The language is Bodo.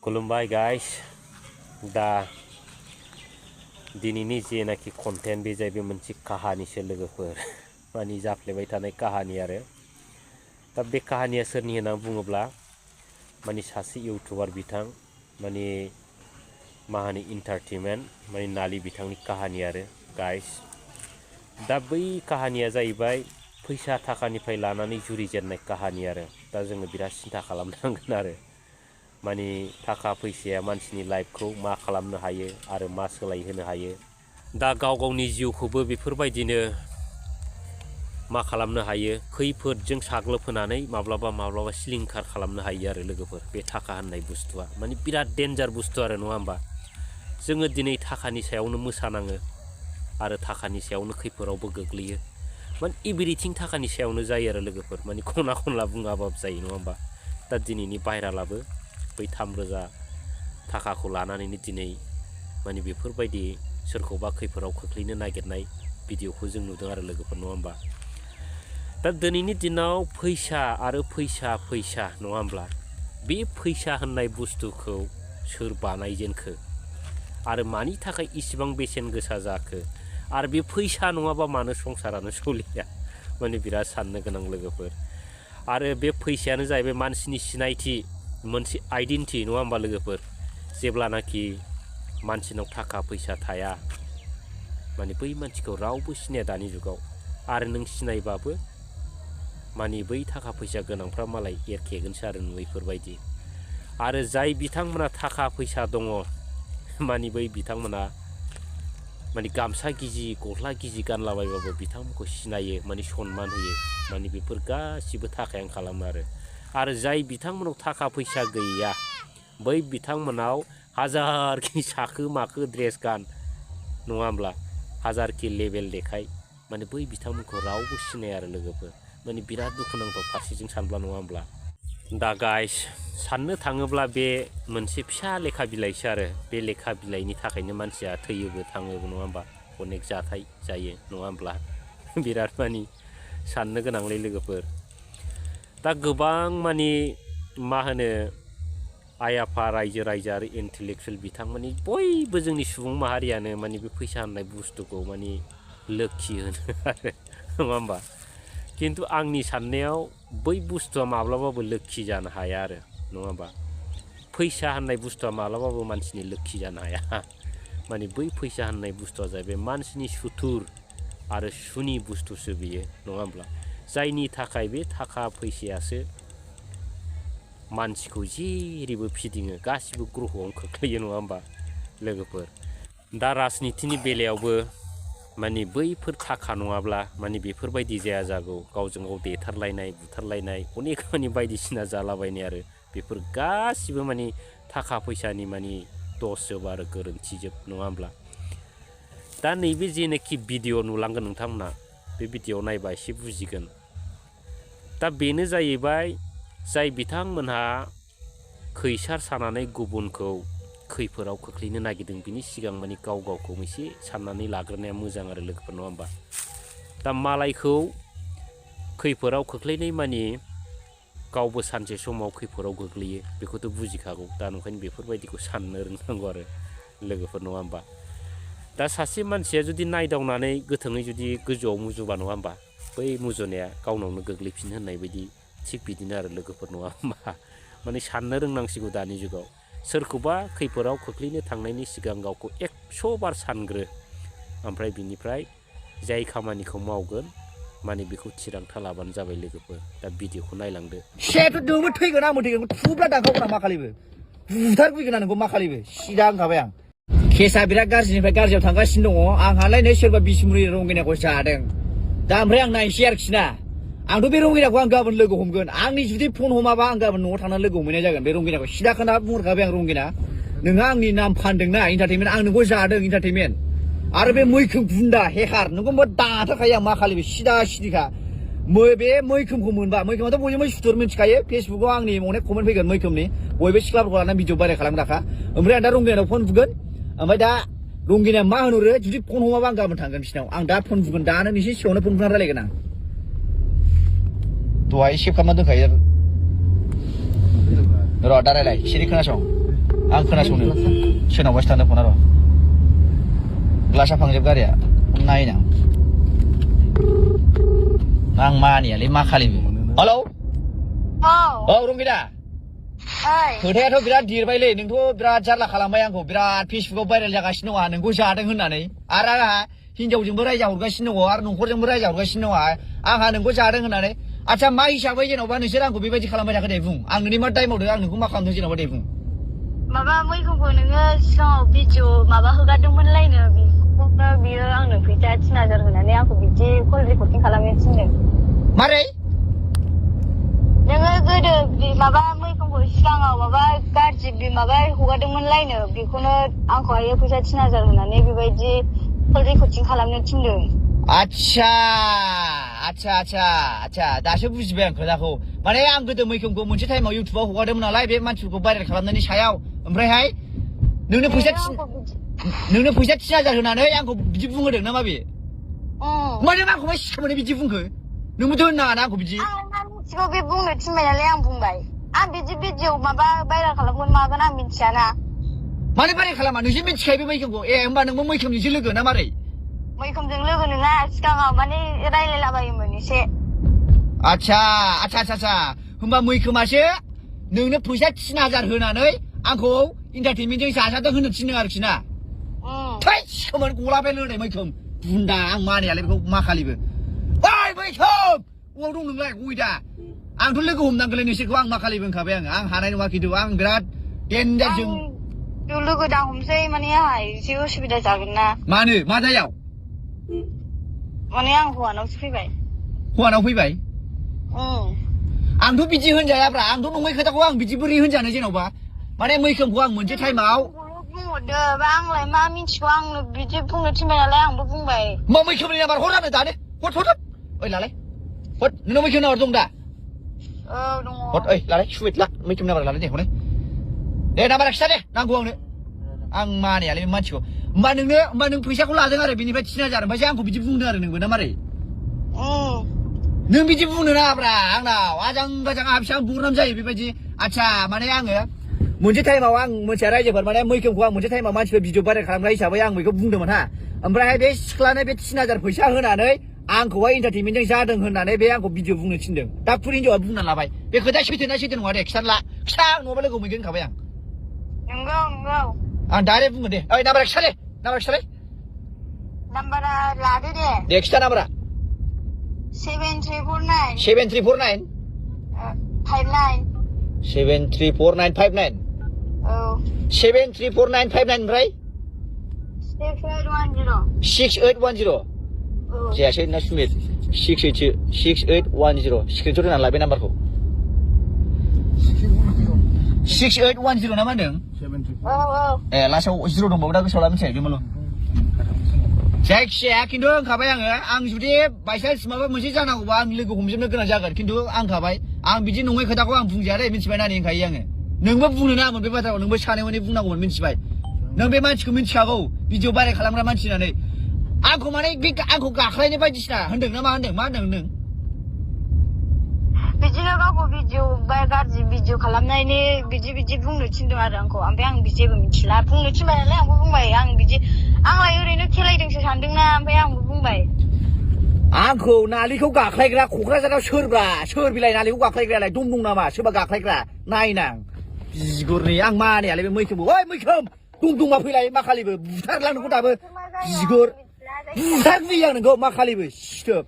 खुलुमबाय गाइस दा दिनैनि जेनाखि कन्टेन्ट बे जाहैबाय मोनसे काहानिसो लोगोफोर माने जाफ्लेबाय थानाय काहानि आरो दा बे काहानिया सोरनि होनना बुङोब्ला माने सासे इउटुबार बिथां माने माहानि एन्टारटेनमेन्ट माने नालि बिथांनि काहानि आरो गाइस दा बै काहानिया जाहैबाय फैसा थाखानिफ्राय लानानै जुरिजेननाय काहानि आरो दा जोङो बिराद सिन्था खालामनांगोन आरो माने थाखा फैसाया मानसिनि लाइफखौ मा खालामनो हायो आरो मा सोलायहोनो हायो दा गाव गावनि जिउखौबो बेफोरबायदिनो मा खालामनो हायो खैफोदजों साग्लोबहोनानै माब्लाबा सिलिंखार खालामनो हायो आरो लोगोफोर बे थाखा होननाय बुस्थुआ माने बिराद डेन्जार बुस्थु आरो नङा होमबा जोङो दिनै थाखानि सायावनो मोसानाङो आरो थाखानि सायावनो खैफोदावबो गोग्लैयो माने एभ्रिथिं थाखानि सायावनो जायो आरो लोगोफोर माने खना खनला बुङाबाबो जायो नङा होमबा दा दिनैनि भाइरालाबो बै 3,000 थाखाखौ लानानैनो दिनै माने बेफोरबायदि सोरखौबा खैफोदाव खोख्लैनो नागिरनाय भिडिअखौ जों नुदों आरो लोगोफोर नङा होमबा दा दिनैनि दिनाव फैसा आरो फैसा नङा होमब्ला बे फैसा होननाय बुस्थुखौ सोर बानायजेनखो आरो मानि थाखाय इसिबां बेसेन गोसा जाखो आरो बे फैसा नङाबा मानो संसारानो सोलिया माने बिराद साननो गोनां लोगोफोर आरो बे फैसायानो जाहैबाय मानसिनि सिनायथि मोनसे आइडेन्टिटी नङा होमबा लोगोफोर जेब्लानाखि मानसिनाव थाखा फैसा थाया माने बै मानसिखौ रावबो सिनाया दानि जुगाव आरो नों सिनायबाबो माने बै थाखा फैसा गोनांफ्रा मालाय एरखेगोनसो आरो नुयैफोरबायदि आरो जाय बिथांमोना थाखा फैसा दङ माने बै बिथांमोना माने गामसा गिजि गस्ला गिजि गानलाबायबाबो बिथांमोनखौ सिनायो माने सनमान होयो माने बेफोर गासिबो थाखायानो खालामो आरो जाय बिथांमोनाव थाखा फैसा गैया बै बिथांमोनाव हाजारखि साखो माखो ड्रेस गान नङा होमब्ला हाजारखि लेभेल देखाय माने बै बिथांमोनखौ रावबो सिनाया आरो लोगोफोर माने बिराद दुखुनांथाव फारसेजों सानब्ला नङा होमब्ला दा गाइस साननो थाङोब्ला बे मोनसे फिसा लेखा बिलाइसो आरो बे लेखा बिलाइनि थाखायनो मानसिया थैयोबो थाङोबो नङा होमबा अनेक जाथाय जायो नङा होमब्ला बिराद माने साननो गोनांलै लोगोफोर दा गोबां माने मा होनो आइ आफा रायजो आरो इन्टेलेक्सुवेल बिथांमोननि बयबो जोंनि सुबुं माहारियानो माने बे फैसा होननाय बुस्थुखौ माने लोक्षि होनो आरो नङा होमबा खिन्थु आंनि साननायाव बै बुस्थुआ माब्लाबाबो लोक्षि जानो हाया आरो नङा होमबा फैसा होननाय बुस्थुआ माब्लाबाबो मानसिनि लोक्षि जानो हाया माने बै फैसा होननाय बुस्थुआ जाहैबाय मानसिनि सुथुर आरो सुनि बुस्थुसो बियो नङा होमब्ला जायनि थाखाय बे थाखा फैसायासो मानसिखौ जेरैबो फिदिङो गासिबो ग्रहआवनो खोख्लैयो नङा होमबा लोगोफोर दा राजनितिनि बेलायावबो माने बैफोर थाखा नङाब्ला माने बेफोरबायदि जाया जागौ गावजों गाव देथारलायनाय बुथारलायनाय अनेक माने बायदिसिना जालाबायनाय आरो बेफोर गासिबो माने थाखा फैसानि माने दसजोब आरो गोरोन्थिजोब नङा होमब्ला दा नैबे जेनाखि भिडिअ नुलांगोन नोंथांमोना बे भिडिअ नायबा एसे बुजिगोन दा बेनो जाहैबाय जाय बिथांमोनहा खैसार सानानै गुबुनखौ खैफोदाव खोख्लैनो नागिरदों बिनि सिगां माने गाव गावखौ एसे साननानै लाग्रोनाया मोजां आरो लोगोफोर नङा होमबा दा मालायखौ खैफोदाव खोख्लैनाय माने गावबो सानसे समाव खैफोदाव गोग्लैयो बेखौथ' बुजिखागौ दा ओंखायनो बेफोरबायदिखौ साननो रोंनांगौ आरो लोगोफोर नङा होमबा दा सासे मानसिया जुदि नायदावनानै गोथोङै जुदि गोजौआव मुजुबा नङा होमबा बै मुजुनाया गावनावनो गोग्लैफिन होननाय बायदि थिग बिदिनो आरो लोगोफोर नङा होमबा माने साननो रोंनांसिगौ दानि जुगाव सोरखौबा खैफोदाव खोख्लैनो थांनायनि सिगां गावखौ 100 बार सानग्रो ओमफ्राय बिनिफ्राय जाय खामानिखौ मावगोन माने बेखौ थिरांथा लाबानो जाबाय लोगोफोर दा भिडिअखौ नायलांदो सेट दोबो थैगोन आंबो थैगोन थुब्ला दानखावगोन आं माखालिबो बुथारफैगोन आं नोंखौ माखालिबो सिदा होनखाबाय आं केसा बिराद गाज्रिनिफ्राय गाज्रियाव थांगासिनो दङ आंहालाय नै सोरबा बिसमुरि रंगिनाखौ जादों दा ओमफ्राय आं नायनोसै आरोखि ना आंथ' बे रंगिनाखौ आं गाबोन लोगो हमगोन आंनि जुदि फन हमाबा आं गाबोन न'आव थांनानै लोगो हमहैनाय जागोन बे रंगिनाखौ सिदा खोना बुंहरखाबाय आं रंगिना नोंहा आंनि नाम फानदोंना इन्टारटेनमेन्ट आं नोंखौ जादों इन्टारटेनमेन्ट आरो बे मैखोम गुन्दा हेकार नोंखौ दाथारखायो आं मा खालिबो सिदा सिदिखा बे मैखोमखौ मोनबा मैखोमाथ' बयबो सुथुर मिथिखायो फेसबुकाव आंनि अनेक कमेन्ट फैगोन मैखोमनि बयबो सिख्लाफोरखौ लानानै भिडिअ भाइरेल खालामग्राखा ओमफ्राय आं दा रंगिनाव फन बुगोन ओमफ्राय दा रंगिनाया मा होनहरो जुदि फन हमाबा आं गाबोन थांगोन बिसिनाव आं दा फन बुगोन दानो नोंसिनि सिगाङावनो फन बुनानै रायलायगोन आं दहाय सेभ खालामना दोनखायो र' दा रायलाय सिरि खोनासं आं खोनासंनो सोरनावबासो थांदों फना र' ग्लासा फांजोब गारिया नायना आं मानियालै मा खालिबो हेलौ औ रंगिना खोथायाथ' बिराद देरबायलै नोंथ' बिराद जारला खालामबाय आंखौ बिराद फेसबुकाव भाइरेल जागासिनो दङ नोंखौ जादों होननानै आरो आंहा हिनजावजोंबो रायजाहरगासिनो दङ आरो न'खरजोंबो रायजाहरगासिनो दङ आंहा नोंखौ जादों होननानै आच्छा मा हिसाबै जेन'बा नोंसोर आंखौ बेबायदि खालामबाय थाखो दे बुं आं नोंनि मा दाय मावदों आं नोंखौ मा खालामदों जेन'बा दे बुं माबा मैखुनखौ नोङो सिगाङाव भिडिअ माबा हगारदोंमोनलायनो बेखौनो बियो आंनो फैसा 3000 होनानै आंखौ बिदि कल रेकर्डिं खालामनो थिनदों मारै नोङो गोदो माबा मैखुनखौ सिगाङाव माबा गाज्रि माबा हगारदोंमोनलायनो बेखौनो आंखौहाय फैसा 3000 होनानै बेबायदि कल रेकर्डिं खालामनो थिनदों आच्छा दासो बुजिबाय आं खोथाखौ माने आं गोदो मैखुनखौ मोनसे टाइमाव इउटुबाव हगारदोंमोन नालाय बे मानसिफोरखौ भाइरेल खालामनायनि सायाव ओमफ्रायहाय नोंनो फैसा 3000 होनानै आंखौ बिदि बुंहोदों ना मा बे माने आंखौ मा सिखा मोनो बिदि बुंखो नोंबोथ' होननाङा ना आंखौ बिदि आं मिथिगौ बे बुंनो थिनबाय नालाय आं बुंबाय आं बिदि भिडिअ माबा भाइरेल खालामगोन मागोन आं मिथियाना माने भाइरेल खालामा नोंसो मिथिखायो बे मैखुनखौ होमबा नोंबो मैखुनजोंसो लोगो ना मारै मैखुनजों लोगो नङा सिगाङाव माने रायलायलाबायोमोन एसे आच्छा होमबा मैखुमासो नोंनो फैसा 3000 होनानै आंखौ इन्टारटेनमेन्टजों जाजादों होनो थिनदों आरोखि ना थै सिखोमोन गलाबाय लोंनाय मैखुन बुन्दा आं मानियालै बेखौ मा खालिबो ओइ मैखुन अबाव दं नोंलाय गयदा आंथ' लोगो हमनांगौलै नोंसोरखौ आं मा खालिबो होनखाबाय आं हानाय नङा खिन्थु आं बिराद डेन्जार जों लोगो दा हमसै माने आंहा एसे उसुबिदा जागोन ना मानो मा जायाव माने आं हौवानावसो फैबाय हौवानाव फैबाय आंथ' बिदि होनजायाब्रा आंथ' नङै खोथाखौ आं बिदि बोरै होनजानो जेन'बा माने मैखुनखौ आं मोनसे टाइमाव बुंहरदो आंलाय मा मिथिगौ आंनो बिदि बुंनो थिनबाय नालाय आंबो बुंबाय मा मैखुननि नाम्बार हर आंनो दानो हद ओइ लालाय हद नोंनाव मैखुन नाम्बार दं दा औ दङ हद ओइ लालाय सुइट ला मैखुन नाम्बार लालाय दे हनै दे नाम्बारा खिथा दे नांगौ आंनो आं मानियालै मानसिखौ होमबा नों फैसाखौ लादों आरो बेनिफ्राय 3000 ओमफ्रायसो आंखौ बिदि बुंदों आरो नोंबो ना मारै नों बिदि बुंनो नाङाब्रा आंनाव आजां गाजां आहा बेसेबां बुरनाम जायो बेबायदि आच्छा माने आङो मोनसे टाइमाव आं मोनथिया रायजोफोर माने मैखुनखौ आं मोनसे टाइमाव मानसिफोर भिडिअ भाइरेल खालामग्रा हिसाबै आं बेखौ बुंदोंमोन हा ओमफ्रायहाय बे सिख्लानो बे 3000 फैसा होनानै आंखौहाय इन्टारटेनमेन्टजों जादों होननानै बे आंखौ भिडिअ बुंनो थिनदों दा फुरि हिनजावा बुंना लाबाय बे खोथाया सैथो नङा दे खिथा नङाबा लोगो मोनगोन होनखाबाय आं नंगौ आं डाइरेक्ट बुङो दे ओइ नाम्बारा खिथालै नाम्बारा लादो दे खिथा नाम्बारा 7349 7349 59 734959 औ 734959 ओमफ्राय 6810 जायासै ना सुमित 6810 स्क्रिनशट होनानै लाबाय नाम्बारखौ 6810 ना मा होनदों औ ए लास्टआव 0 दंबावो दा गोसोआव ला मिथिबाय गोमोल जायखिजाया खिन्थु होनखाबाय आं जुदि बायसान्स माबा मोनसे जानांगौबा आं लोगो हमजोबनो गोनां जागोन खिन्थु आं खाबाय आं बिदि नङै खोथाखौ आं बुंजाया दे मिथिबाय ना होनखायो आङो नोंबो बुंनो नाङामोन बे बाथ्राखौ नोंबो सानै हनै बुंनांगौमोन मिथिबाय नों बे मानसिखौ मिथिखागौ भिडिअ भाइरेल खालामग्रा मानसि होननानै आंखौ माने बे आंखौ गाख्लायनो बायदिसिना होनदों ना मा होनदों नों बिदिनो गावखौ भिडिअ गाज्रि भिडिअ खालामनायनि बिदि बुंनो थिनदों आरो आंखौ ओमफ्राय आं जेबो मिथिला बुंनो थिनबाय नालाय आंबो बुंबाय आंलाय ओरैनो खेलायदोंसो सानदोंना ओमफ्राय आंबो बुंबाय आंखौ नालिखौ गाख्लायग्रा क'क्राझाराव सोर बिलाय नालिखौ गाख्लायग्रायालाय दं नामा सोरबा गाख्लायग्रा नायनां बिगुरनि आं मानियालै बे मैखोमबो ओइ मैखोम दंबा फैलाय मा खालिबो बुथारला नोंखौ दाबो बिगुर बुथारफैयो आं नोंखौ मा खालिबो सिथोब